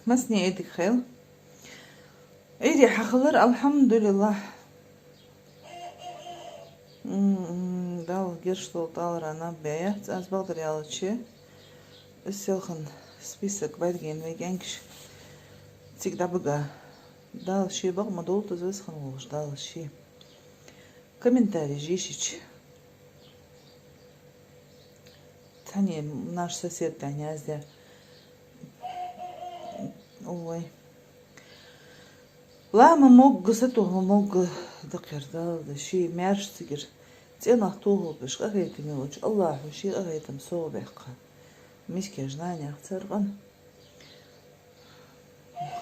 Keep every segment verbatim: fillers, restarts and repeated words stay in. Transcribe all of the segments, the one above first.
Массане а дика хийла. Ӏуйре хьахилар, алхьамдулиллахӀ. М, Далла гешт долда, тӀалара наб баь яц, аз бакъдар аьлча. Из селхан список бӀаргаяйна вай кӀаьнкаш цига дӀабига. Дала ший бакъ ма долда из, веза хинна волча Дала ший. Комментареш ешача. Цхьанне наш сосед дӀаяздаьд. Ой. Лама могга, сатоха могга дакхар Дала да, ший маьрша цигара цӀенах тохалбеш къахетаме волча АллахӀа ший къахетам совбаьккха мискача нанех цар къам.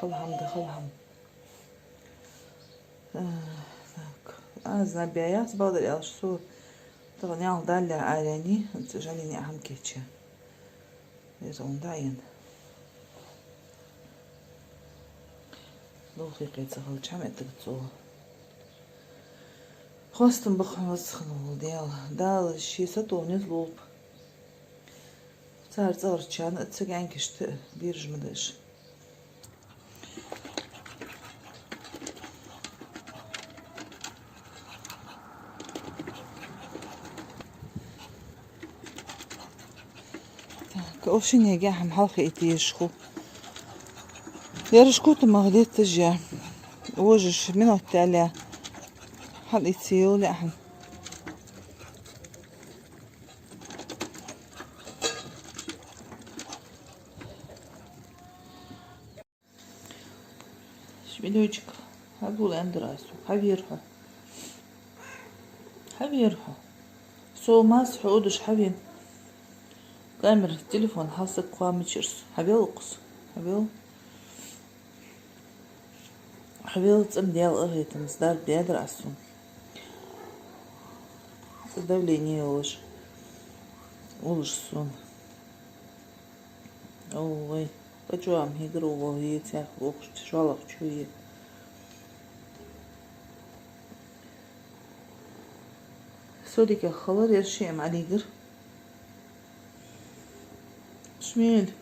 Хала хӀама да, хала хӀама. Э, так. Аз наб баь яц, бакъдар аьлча, со тахан ялх далле араяьннай, хӀанз жӀалине а хӀама кийчъяь. Из онда ен. Дулхи кхе ца хилча хӀама эттаргдац цо. Хоастам ба хьона, веза хинна волча Дала. Дала ший сатоха низ лулба. Цар цӀагӀарчарна а, цу кӀаьнкашта а бераш ма дий уж. Так, овшинега хӀама хьалхаэца езаш хул. Ераш котамах детташ я. Вожаш минот дале хьалъэца йолале хӀама. Шмелёчек, хьавола аьннадар аз хьога, хьавера хьо. Хьавера хьо. Со масса хьо удаш хьавена. Камера, телефон хьалсага кхоачаш. Хьавел укхаза. Хьавел. Хьавел, цӀена Даьла къахетамца дарба даьдар аз сона. Цу давление йолаш улаш сона. Ой, кӀачо-м хьегар вогӀе, цхьаькха вокхаш шоллагӀчо е. Со дикагӀа хилар, ер ши-м Ӏалигар. Шмель.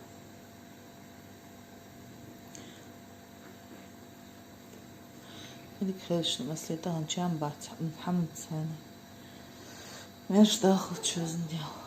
Ӏалиг хилча, массане тахан чам бац, хӀама ца хьаьна. Маьрша дахалда шо, везан Даьла.